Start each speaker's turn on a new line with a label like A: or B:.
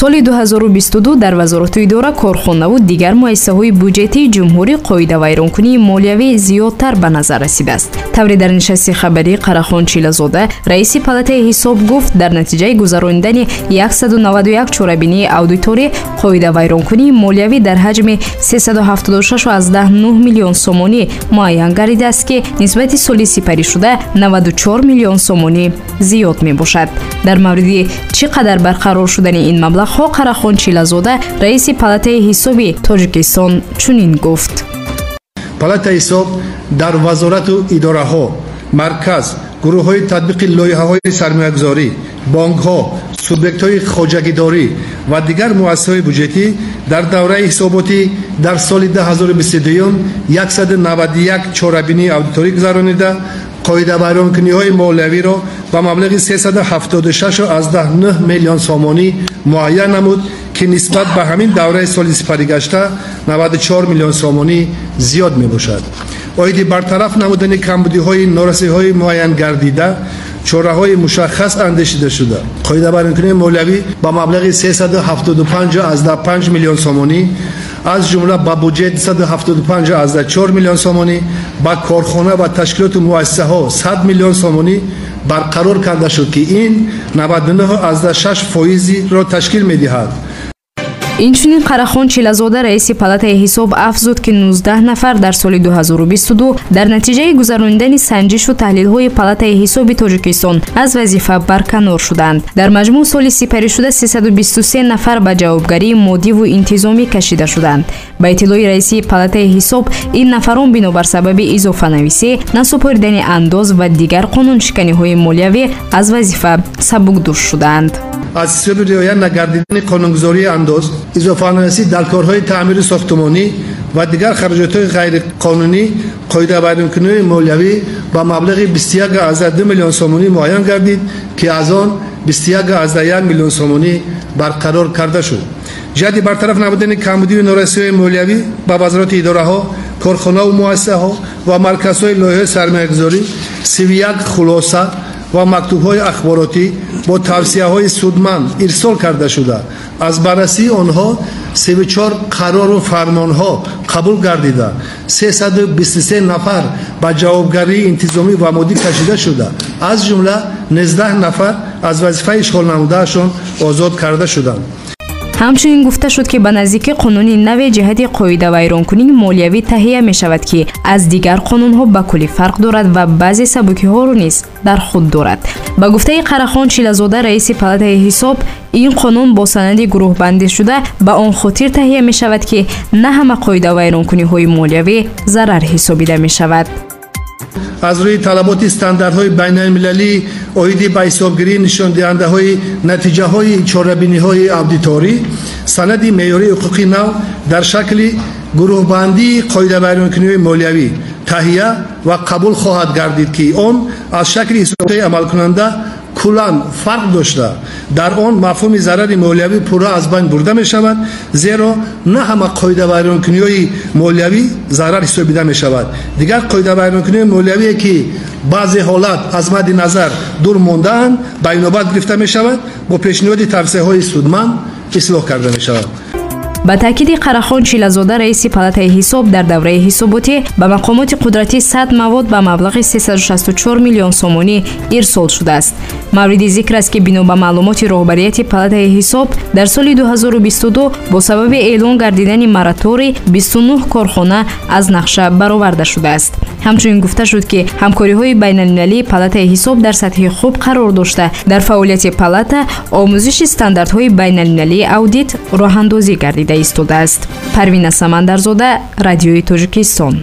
A: Соли 2022 дар вазорату идора, корхонаву дигар муассисаҳои буҷетии ҷумҳурӣ қоидавайронкунии молиявӣ зиёдтар ба назар расидааст. Тавре дар нишасти хабарӣ Қарахон Чилазода, раиси палатаи ҳисоб, гуфт, дар натиҷаи гузаронидани 191 чорабинии аудиторӣ қоидавайронкунии молиявӣ дар ҳаҷми 376,9 миллион сомонӣ муайян гардидааст, ки нисбати соли сипаришуда 94 миллион сомонӣ зиёд мебошад. Дар мавриди чӣ қадар барқарор шудани ин маблағҳо Қарахон Чилазода, раиси палатаи ҳисоби Тоҷикистон, чунин гуфт:
B: Палатаи ҳисоб дар вазорату идораҳо, марказ, гурӯҳҳои татбиқи лоиҳаҳои сармоягузорӣ, бонкҳо, субъектҳои хоҷагидорӣ ва дигар муассисаҳои буҷетӣ дар давраи ҳисоботӣ дар соли 2022 191 чорабинии аудиторӣ гузаронида, қоидавайронкуниҳои молиявиро ба маблағи 376,9 миллион сомонӣ муайян намуд, ки нисбат ба ҳамин давраи соли сипаригашта 94 миллион сомонӣ зиёд мебошад. Оиди бартараф намудани камбудиҳои норасиҳои муайян гардида чораҳои мушаххас андешида шуда, қоидавайронкунии молиявӣ ба маблағи 375,5 миллион сомонӣ, аз ҷумла ба буҷет 275,4 миллион сомонӣ, ба корхона ва ташкилоту муассисаҳо 100 миллион сомонӣ барқарор карда шуд, ки ин 99,6 фоизиро ташкил медиҳад.
A: Инчунин Қарахон Чилазода, раиси палатаи ҳисоб, афзуд, ки 19 нафар дар соли 2022 дар натиҷаи гузаронидани санҷишу таҳлилҳои палатаи ҳисоби Тоҷикистон аз вазифа барканор шуданд. Дар маҷмӯъ соли сипаришуда 323 нафар ба ҷавобгарии моддиву интизомӣ кашида шуданд. Ба иттилои раиси палатаи ҳисоб, ин нафарон бинобар сабаби изофанависӣ, насупоридани андоз ва дигар қонуншиканиҳои молиявӣ аз вазифа сабукдӯш шуданд.
B: Аз ҳисоби риоя нагардидани қонунгузории андоз, изофанависӣ дар корҳои таъмири сохтумонӣ ва дигар хароҷотҳои ғайриқонунӣ қоидавайронкуниҳои молиявӣ ба маблағи 21,2 миллион сомонӣ муайян гардид, ки аз он 21,1 миллион сомонӣ барқарор карда шуд. Ҷиҳати бартараф намудани камбудию норасиҳои молиявӣ ба вазорати идораҳо, корхонаву муассисаҳо ва марказҳои лоиҳаи сармоягузорӣ 31 хулоса ва мактубҳои ахборотӣ бо тавсияҳои судманд ирсол карда шуда, аз баррасии онҳо 34 қарору фармонҳо қабул гардида, 323 нафар ба ҷавобгарии интизомӣ ва моддӣ кашида шуда, аз ҷумла 19 нафар аз вазифаи ишғол намудаашон озод карда шуданд.
A: Ҳамчунин гуфта шуд, ки ба наздикӣ қонуни наве ҷиҳати қоидавайронкунии молиявӣ таҳия мешавад, ки аз дигар қонунҳо ба куллӣ фарқ дорад ва баъзе сабукиҳоро низ дар худ дорад. Ба гуфтаи Қарахон Чилазода, раиси палатаи ҳисоб, ин қонун бо санади гурӯҳбандӣ шуда ба он хотир таҳия мешавад, ки на ҳама қоидавайронкуниҳои молиявӣ зарар ҳисобида мешавад.
B: Аз рӯи талаботи стандартҳои байналмилалӣ оиди ба ҳисобгирии нишондиҳандаҳои натиҷаҳои чорабиниҳои аудиторӣ санади меъёрии ҳуқуқи нав дар шакли гурӯҳбандии қоидавайронкуниҳои молиявӣ таҳия ва қабул хоҳад гардид, ки он аз шакли ҳисоботҳои амалкунанда куллан фарқ дошта, дар он мафҳуми зарари молиявӣ пурра аз байн бурда мешавад, зеро на ҳама қоидавайронкуниҳои молиявӣ зарар ҳисобида мешавад. Дигар қоидавайронкуниҳои молиявие, ки баъзе ҳолат аз мадди назар дур мондаанд, ба инобат гирифта мешавад, бо пешниҳоди тавсияҳои судманд ислоҳ карда мешавад.
A: Ба таъкиди Қарахон Чилазода, раиси палатаи ҳисоб, дар давраи ҳисоботӣ ба мақомоти қудратӣ 100 мавод ба маблағи 364 миллион сомонӣ ирсол шудааст. Мавриди зикр аст, ки бино ба маълумоти роҳбарияти палатаи ҳисоб дар соли 2022 бо сабаби эълон гардидани мораторий 29 корхона аз нақша бароварда шудааст. Ҳамчунин гуфта шуд, ки ҳамкориҳои байналмилалии палатаи ҳисоб дар сатҳи хуб қарор дошта, дар фаъолияти палата омӯзиши стандартҳои байналмилалии аудит роҳандозӣ гардида истодааст. Парвина Самандарзода, Радиои Тоҷикистон.